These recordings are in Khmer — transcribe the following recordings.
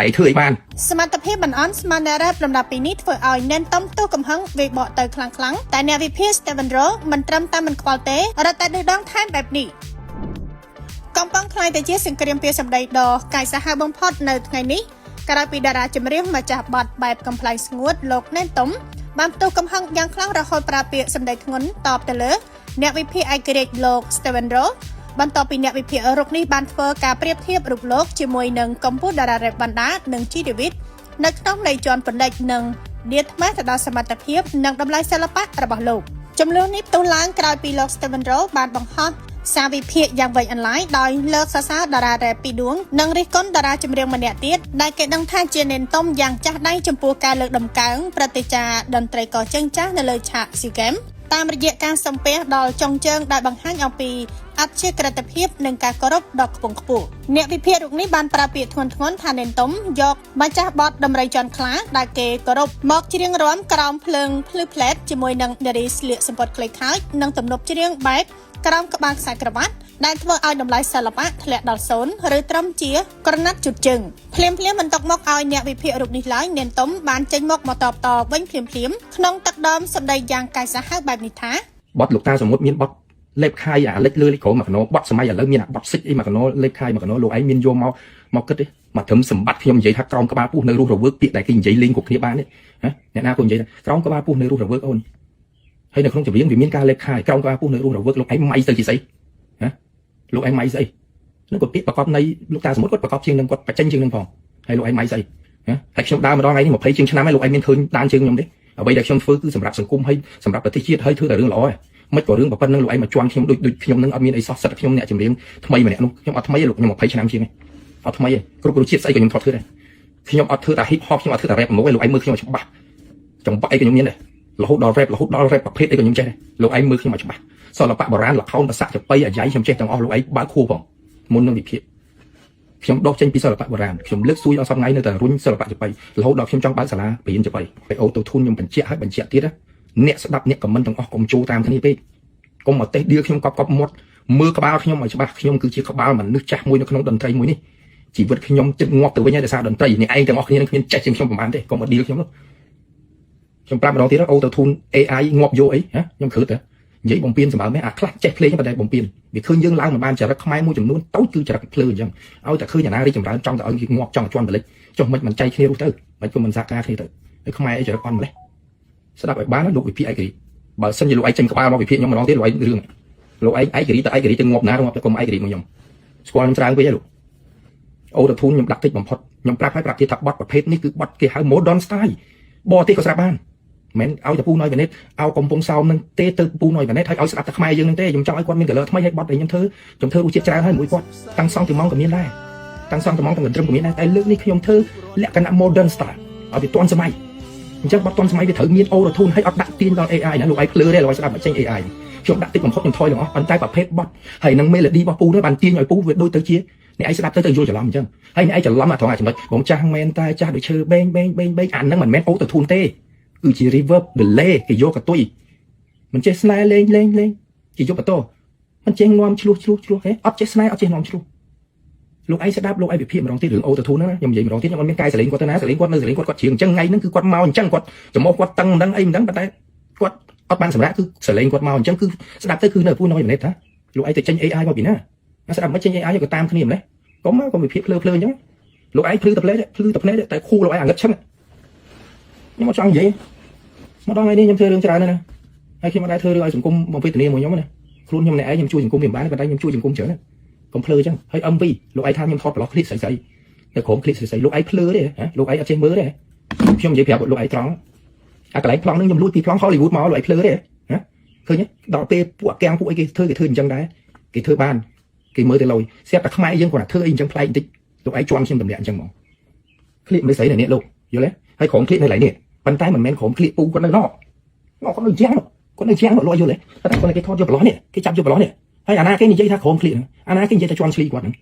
ឯងធ្វើអីបាន សមត្ថភាពមិនអន់ស្មានអ្នករ៉េបលំដាប់ពីនេះធ្វើឲ្យណែនតំទោះកំហឹងវាយបកទៅខ្លាំងៗតែអ្នកវិភាគ Steven Rowe មិនត្រឹមតែមិនខ្វល់ទេរត់តែឌឺដងថែមបែបនេះកំប៉ុងខ្លាយទៅជាសង្គ្រាមពីសម្ដីដ៏កាយសាហាវបំផុតនៅថ្ងៃនេះក្រោយពីតារាចម្រៀងម្ចាស់បទបែបកំប្លែងស្ងួតលោកណែនតុំបានផ្ទុះកំហឹងយ៉ាងខ្លាំងរហូតប្រើពាក្យសម្ដីធ្ងន់តបទៅលើអ្នកវិភាគឯករាជ្យលោក Steven Rowe បន្ទាប់ពីអ្នកវិភាគរូបនេះបានធ្វើការប្រៀបធៀបរូបលោកជាមួយនឹងកម្ពុជាតារារ៉េបបណ្ដានិងជីដេវីតនៅក្នុងន័យជន់បណ្ឌិតនិងដៀថ្មេះទៅដល់សមត្ថភាពនិងតម្លៃសិល្បៈរបស់លោកចំនួននេះផ្ទុះឡើងក្រោយពីលោក Steven Rowe បានបង្ហោះសារវិភាគយ៉ាងវែងអន្លាយដោយលើកសរសើរតារារ៉េបពីរដួងនិងរិះគន់តារាចម្រៀងម្នាក់ទៀតដែលគេដឹងថាជានេនតុំយ៉ាងចាស់ដៃចំពោះការលើកដំកើងព្រឹទ្ធាចារ្យតន្ត្រីករជើងចាស់នៅលើឆាកស៊ីហ្គេមតាមរយៈការសំពះដល់ចុងជើងដែលបង្ហាញអំពីអព្យាក្រឹតភាពនិងការគោរពដ៏ខ្ពង់ខ្ពស់អ្នកវិភាគរូបនេះបានប្រើពាក្យធ្ងន់ៗថានេនតុំយកម្ចាស់បទដំរីចន់ខ្លាដែលគេគោរពមកច្រៀងរាំក្រោមភ្លើងភ្លឺផ្លែតជាមួយនឹងនារីស្លៀកសំពត់ខ្លីខើចនិងទំនប់ច្រៀងបែបក្រោមក្បាលខ្សែក្រវ៉ាត់ដែលធ្វើឲ្យតម្លៃសិល្បៈធ្លាក់ដល់សូន្យឬត្រឹមជាក្រណាត់ជូតជើងភ្លាមៗមិនຕົកមកឲ្យអ្នកវិភាគរូបនេះឡើយនេនតុំបានចេញមកមកតបតវិញភ្លាមៗក្នុងទឹកដមសម្ដីយ៉ាងកាយសាហាវបែបនេះថា បទលោកតាសមុទ្រមានបទលេបខាយអាលិចលើលិចក្រោមមកកណោបទសម័យឥឡូវមានអាបទសិចអីមកកណោលេបខាយមកកណោលោកឯងមានយកមកមកគិតទេមកត្រឹមសម្បត្តិខ្ញុំនិយាយថាក្រោមក្បាលពោះនៅរស់រវើកពាក្យដែលគេនិយាយលេងគ្រប់គ្នាបានទេហ៎អ្នកណាក៏និយាយថាក្រោមក្បាលពោះនៅរស់រវើកអូនហើយនៅក្នុងចម្រៀងវាមានការលេបខាយក្រោមក្បាលពោះនៅរស់រវើកលោកឯងម៉ៃទៅជាស្អីហ៎លោកឯងម៉ៃស្អីនឹងក៏ពាក្យប្រកបនៃលោកតាសមុទ្រគាត់ប្រកបជាងនឹងគាត់បញ្ចេញជាងនឹងផងហើយលោកឯងម៉ៃស្អីហ៎ហើយខ្ញុំដើរម្ដងថ្ងៃនេះ20ជាងឆ្នាំហើយលោកឯងមានឃើញដានជើងខ្ញុំទេអ្វីដែលខ្ញុំធ្វើគឺសម្រាប់សង្គមហើយសម្រាប់ប្រទេសជាតិហើយធ្វើតែរឿងល្អឯង មិនក៏រឿងប៉ុណ្្នឹងលោកឯងមកជន់ខ្ញុំដូចដូចខ្ញុំនឹងអត់មានអីសោះសិតខ្ញុំអ្នកចម្រៀងថ្មីម្នាក់នោះខ្ញុំអត់ថ្មីទេលោកខ្ញុំ20ឆ្នាំជាងឯងអត់ថ្មីទេគ្រប់រសជាតិស្អីក៏ខ្ញុំធ្លាប់ធ្វើដែរខ្ញុំអត់ធ្វើតែ hip hop ខ្ញុំអត់ធ្វើតែ rap មកឯងលោកឯងមើលខ្ញុំឲ្យច្បាស់ចង្វាក់អីក៏ខ្ញុំមានដែររហូតដល់ rap រហូតដល់ rap ប្រភេទអីក៏ខ្ញុំចេះដែរលោកឯងមើលខ្ញុំឲ្យច្បាស់សិល្បៈបុរាណល្ខោនប្រសាក់ចប៉ីអាយ៉ៃខ្ញុំចេះទាំងអស់លោកឯងបើកខួរផងមុននឹងវិភាគខ្ញុំដកចេញពីសិល្បៈបុរាណខ្ញុំលើកសួយដល់សប្ងៃនៅតែរុញសិល្បៈចប៉ីរហូតដល់ខ្ញុំចង់បើកសាលាបរៀនចប៉ីហើយ auto-tune ខ្ញុំបញ្ជាក់ឲ្យបញ្ជាក់ទៀតណាអ្នកស្ដាប់អ្នក comment ទាំងអស់កុំចូលតាមគ្នាពេក កុំមកតេះដៀលខ្ញុំកប់កប់មាត់មើលក្បាលខ្ញុំឲ្យច្បាស់ខ្ញុំគឺជាក្បាលមនុស្សចាស់មួយនៅក្នុងតន្ត្រីមួយនេះជីវិតខ្ញុំចិត្តងាប់ទៅវិញហើយដោយសារតន្ត្រីនេះឯងទាំងអស់គ្នានឹងគ្មានចេះជាងខ្ញុំប្រហែលទេកុំមកឌៀលខ្ញុំនោះខ្ញុំប្រាប់ម្ដងទៀត auto-tune AI ងាប់យកអីហ៎ខ្ញុំគ្រឹតហ៎និយាយបំពេញសម្បើមែនអាខ្លះចេះភ្លេងប៉ុន្តែបំពេញវាឃើញយើងឡើងមិនបានចរិតខ្មែរមួយចំនួនតូចគឺចរិតភ្លឺអញ្ចឹងឲ្យតែឃើញអាណារីចម្រើនចង់តែឲ្យគេងាប់ចង់ឲ្យជន់បលិចចុះមិនមិនចៃគ្នារស់ទៅមិនក៏មិនសហការគ្នាទៅហើយខ្មែរអីចរិតអន់ម្លេះស្ដាប់ឲ្យបានណាលោកវិភាគឯករាជ្យបើសិនជាលោកឯងចេញក្បាលមកវិភាគខ្ញុំម្ដងទៀតលោកឯងរឿងលោកឯងឯករាជ្យទៅឯករាជ្យទៅងាប់ណាងាប់ទៅកុំឯករាជ្យមកខ្ញុំស្គាល់ខ្ញុំច្រើនពេកហើយលោក auto-tune ខ្ញុំដាក់តិចបំផុតខ្ញុំប្រាប់ឲ្យប្រាប់ទៀតថាបទប្រភេទនេះគឺបទគេហៅ modern style បរទេសក៏ស្រាប់បានមិនឲ្យតែពូណយវណិតឲ្យកំពង់សោមនឹងទេទៅពូណយវណិតហើយឲ្យស្ដាប់តែខ្មែរយើងនឹងទេខ្ញុំចង់ឲ្យគាត់មាន color ថ្មីហើយបទដែលខ្ញុំធ្វើខ្ញុំធ្វើរសជាតិច្រើនហើយមួយគាត់តាំងសង់ទីម៉ងក៏មានដែរតាំងសង់ទីម៉ងតាំងកន្ត្រឹមក៏មានដែរតែលើកនេះខ្ញុំធ្វើលក្ខណៈ modern style ឲ្យវាទាន់សម័យអញ្ចឹងបទទាន់សម័យវាត្រូវមាន auto-tune ហើយអត់ដាក់ទាញដល់ AI ណាលោកឯងភ្លឺទេលោកឯងស្ដាប់មកចេញ AI ខ្ញុំដាក់តិចបំផុតខ្ញុំថយទាំងអស់ប៉ុន្តែប្រភេទបទហើយនឹង melody របស់ពូនោះបានទាញឲ្យពូវាដូចទៅជាអ្នកឯងស្ដាប់ទៅទៅយល់ច្រឡំអញ្ចឹងហើយអ្នកឯងច្រឡំអាត្រង់អាចំណុចបងចាស់មែនតែចាស់ដូចឈើបេងបេងបេងបេងអាហ្នឹងមិនមែន auto-tune ទេគឺជា reverb delay គេយកកតុយមិនចេះស្នេហ៍លេងលេងលេងគេយកបន្តមិនចេះនាំឆ្លោះឆ្លោះឆ្លោះហេអត់ចេះស្នេហ៍អត់ចេះនាំឆ្លោះលោកឯងស្ដាប់លោកឯងវិភាគម្ដងទៀតរឿង auto-tune ហ្នឹងណាខ្ញុំនិយាយម្ដងទៀតខ្ញុំអត់មានកែសលេងគាត់ទៅណាសលេងគាត់នៅសលេងគាត់គាត់ច្រៀងអញ្ចឹងថ្ងៃហ្នឹងគឺគាត់មកអញ្ចឹងគាត់ចំមុះគាត់តឹងមិនដឹងអីមិនដឹងប៉ុន្តែគាត់អត់បានសម្រាប់គឺសលេងគាត់មកអញ្ចឹងគឺស្ដាប់ទៅគឺនៅពូណយម្នាក់ថាលោកឯងទៅចេញ AI មកពីណាស្ដាប់មិនចេញ AI ក៏តាមគ្នាម្លេះកុំមកកុំវិភាគភ្លើភ្លើអញ្ចឹងលោកឯងភ្លឺតែផ្លេភ្លឺតែភ្នែកតែខូលោកឯងអាងឹតឈឹងខ្ញុំអត់ចង់និយាយមកដល់ថ្ងៃនេះខ្ញុំធ្វើរឿងច្រើនណាស់ណាហើយខ្ញុំអត់ដែរធ្វើរឿងឲ្យសង្គមមកវេទនាមួយខ្ញុំណាខ្លួនខ្ញុំម្នាក់ឯងខ្ញុំជួយសង្គមវាមិនបានប៉ុន្តែខ្ញុំជួយសង្គមច្រើនណាកុំភ្លឺអញ្ចឹងហើយ MV លោកឯងថាខ្ញុំថតប្រឡោះឃ្លីបស្រីស្រីនៅក្រុមឃ្លីបស្រីស្រីលោកឯងភ្លឺទេហ៎លោកឯងអត់ចេះមើលទេខ្ញុំនិយាយប្រាប់លោកឯងត្រង់អាកន្លែងប្លង់ហ្នឹងខ្ញុំលួចពីប្លង់ Hollywood មកលោកឯងភ្លឺទេហ៎ឃើញទេដល់ពេលពួកអាកាំងពួកអីគេធ្វើគេធ្វើអញ្ចឹងដែរគេធ្វើបានគេមើលទៅលយស្រាប់តែខ្មែរយើងគាត់ធ្វើអីអញ្ចឹងប្លែកបន្តិចលោកឯងជន់ខ្ញុំទម្លាក់អញ្ចឹងហ្មងឃ្លៀកមិនស្រីនៅនេះលោកយល់ទេហើយក្រុមឃ្លៀកនៅកន្លែងនេះប៉ុន្តែមិនមែនក្រុមឃ្លៀកពូគាត់នៅណោណោគាត់នៅជាងគាត់នៅជាងលោកយល់ទេប៉ុន្តែគាត់គេថតយកប្រឡោះនេះគេចាប់យកប្រឡោះនេះហើយអាណាគេនិយាយថាក្រុមឃ្លៀកអាណាគេនិយាយថាជន់ឆ្លីគាត់ហ្នឹង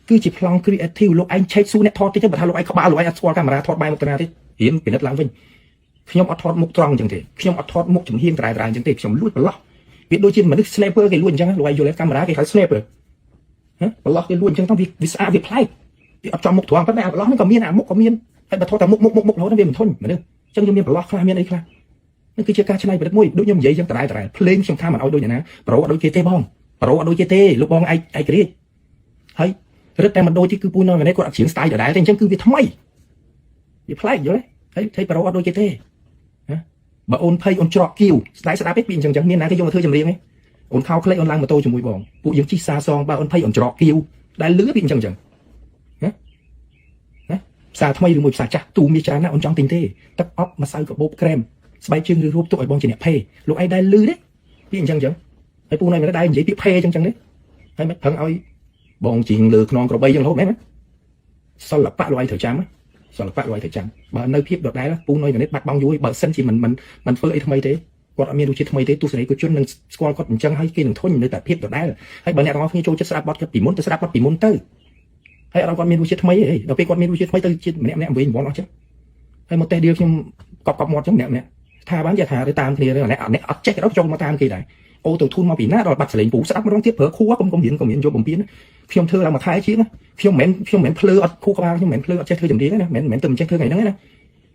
គឺជាប្លង់ creative លោកឯងឆែកសួរអ្នកថតតិចទៅបើថាលោកឯងក្បាលលោកឯងអត់ស្គាល់កាមេរ៉ាថតបែរមុខទៅណាទេរៀនពិនិត្យឡើងវិញខ្ញុំអត់ថតមុខត្រង់អញ្ចឹងទេខ្ញុំអត់ថតមុខចំហៀងត្រែត្រែអញ្ចឹងទេខ្ញុំលួចប្រឡោះវាដូចជាមនុស្ស sniper គេលួចអញ្ចឹងលោកឯងយល់ទេកាមេរ៉ាគេហៅ sniper ហ៎ប្រឡោះគេលួចអញ្ចឹងទៅវាស្អាតវាប្លែកវា វាអត់ចំមុខត្រង់ប៉ុន្តែអាប្រឡោះហ្នឹងក៏មានអាមុខក៏មានហើយបើថតតែមុខមុខមុខមុខរហូតវាមិនធន់មនុស្សអញ្ចឹងយើងមានប្រឡោះខ្លះមានអីខ្លះនេះគឺជាការច្នៃប្រឌិតមួយដូចខ្ញុំនិយាយអញ្ចឹងដដែលដដែលភ្លេងខ្ញុំថាមិនឲ្យដូចអ្នកណាប្រូអត់ដូចគេទេបងប្រូអត់ដូចគេទេលោកបងឯកឯករាជ្យហើយរឹតតែមិនដូចទេគឺពូននៅនេះគាត់អត់ច្រៀង style ដដែលទេអញ្ចឹងគឺវាថ្មីវាប្លែកយល់ទេហើយថៃប្រូអត់ដូចគេទេណាបើអូនភ័យអូនច្រកគៀវស្ដាយស្ដាប់ទេពីអញ្ចឹងអញ្ចឹងមានណាគេយកមកធ្វើចម្រៀងទេអូនខោក្លេកអូនឡើងម៉ូតូជាមួយបងពួកយើងជិះសាសងបើអូនភ័យអូនច្រកគៀវដែលលឺពីអញ្ចឹងអញ្ចឹងណាណាផ្សារថ្មីឬមួយផ្សារចាស់ទូមានច្រើនណាស់អូនចង់ទិញទេទឹកអប់ម្សៅកាបូបក្រែមស្បែកជើងឬរូបទុកឲ្យបងជាអ្នកភេលោកឯងដែលលឺទេពីអញ្ចឹងអញ្ចឹងហើយពូនៅមិនដែរនិយាយពាក្យភេអញ្ចឹងអញ្ចឹងទេហើយមិនប្រឹងឲ្យបងជាងលើខ្នងក្របីអញ្ចឹងរហូតមែនទេសិល្បៈលោកឯងត្រូវចាំសិល្បៈលោកឯងត្រូវចាំបើនៅភាពដដែលពូនុយនេះបាត់បង់យូរបើសិនជាមិនមិនមិនធ្វើអីថ្មីទេគាត់អត់មានរសជាតិថ្មីទេទស្សនិកជននឹងស្គាល់គាត់អញ្ចឹងហើយគេនឹងធុញនៅតែភាពដដែលហើយបើអ្នកទាំងអស់គ្នាចូលចិត្តស្ដាប់បទគាត់ពីមុនទៅស្ដាប់បទពីមុនទៅហើយអត់គាត់មានរសជាតិថ្មីទេដល់ពេលគាត់មានរសជាតិថ្មីទៅជាតិម្នាក់ម្នាក់វិញវល់អស់ចឹងហើយមកតេះដៀលខ្ញុំកប់កប់មាត់ចឹងម្នាក់ម្នាក់ថាបានជាថាទៅតាមគ្នាអ្នកអ្នកអត់ចេះក៏ចូលមកតាមគេដែរ auto-tune មកពីណាដល់បាត់សលេងពូស្ដាប់ម្ដងទៀតប្រើខួរកុំកុំរៀនកុំរៀនយកបំពេញខ្ញុំធ្វើឡើងមួយខែជាងខ្ញុំមិនខ្ញុំមិនភ្លឺអត់ខួរក្បាលខ្ញុំមិនភ្លឺអត់ចេះធ្វើចម្រៀងទេណាមិនមិនទៅមិនចេះធ្វើថ្ងៃហ្នឹងទេណា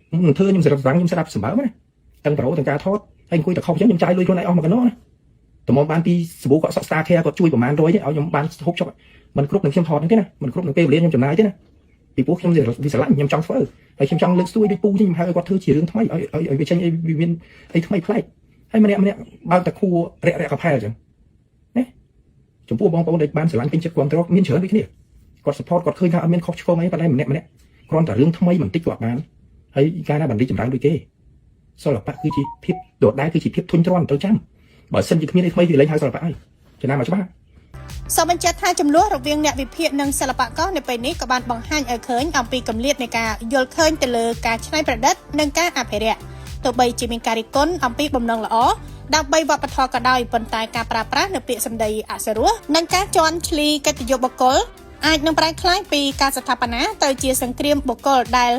ខ្ញុំធ្វើខ្ញុំស្រាប់ស្រាំងខ្ញុំស្ដាប់សម្បើមណាទាំងប្រូទាំងការថតហើយអង្គុយតែខុសចឹងខ្ញុំចាយលុយខ្លួនឯងអស់មួយកណោណាតម្រាំបានពីសាប៊ូកក់សក់ Star Care គាត់ជួយប្រហែលរយទេឲ្យខ្ញុំបានហូបចុកមិនគ្រប់នឹងខ្ញុំថតហ្នឹងទេណាមិនគ្រប់នឹងពេលវេលាខ្ញុំចំណាយទេណាពីព្រោះខ្ញុំវាស្រឡាញ់ខ្ញុំចង់ធ្វើហើយខ្ញុំចង់លើកស្ទួយដូចពូខ្ញុំហៅឲ្យគាត់ធ្វើជារឿងថ្មីឲ្យឲ្យវាចេញអីវាមានអីថ្មីប្លែកហើយម្នាក់ម្នាក់បើកតែខួររាក់រាក់កាផែអញ្ចឹងណាចំពោះបងប្អូនដែលបានស្រឡាញ់ពេញចិត្តគ្រប់ត្រមានច្រើនដូចគ្នាគាត់ support គាត់ឃើញថាអត់មានខុសឆ្គងអីប៉ុន្តែម្នាក់ម្នាក់គ្រាន់តែរឿងថ្មីបន្តិចក៏អត់បានហើយកាលណាបានរីកចម្រើនដូចគេសិល្បៈគឺជាភាពដដែលគឺជាភាពធុញទ្រាន់ត្រូវចាំបើសិនជាគ្មានអីថ្មីវាលែងហៅសិល្បៈហើយចំណាំមកច្បាស់ សូមបញ្ជាក់ថាចំនួនរវាងអ្នកវិភាគនិងសិល្បករនៅពេលនេះក៏បានបង្ហាញឲ្យឃើញអំពីគម្លាតនៃការយល់ឃើញទៅលើការច្នៃប្រឌិតនិងការអភិរក្សទោះបីជាមានការរិះគន់អំពីបំណងល្អដើម្បីវប្បធម៌ក៏ដោយប៉ុន្តែការប្រើប្រាស់នៅពាក្យសម្ដីអសុរោះនិងការជន់ឈ្លីកិត្តិយសបុគ្គលអាចនឹងប្រែក្លាយពីការស្ថាបនាទៅជាសង្គ្រាមបុគ្គលដែល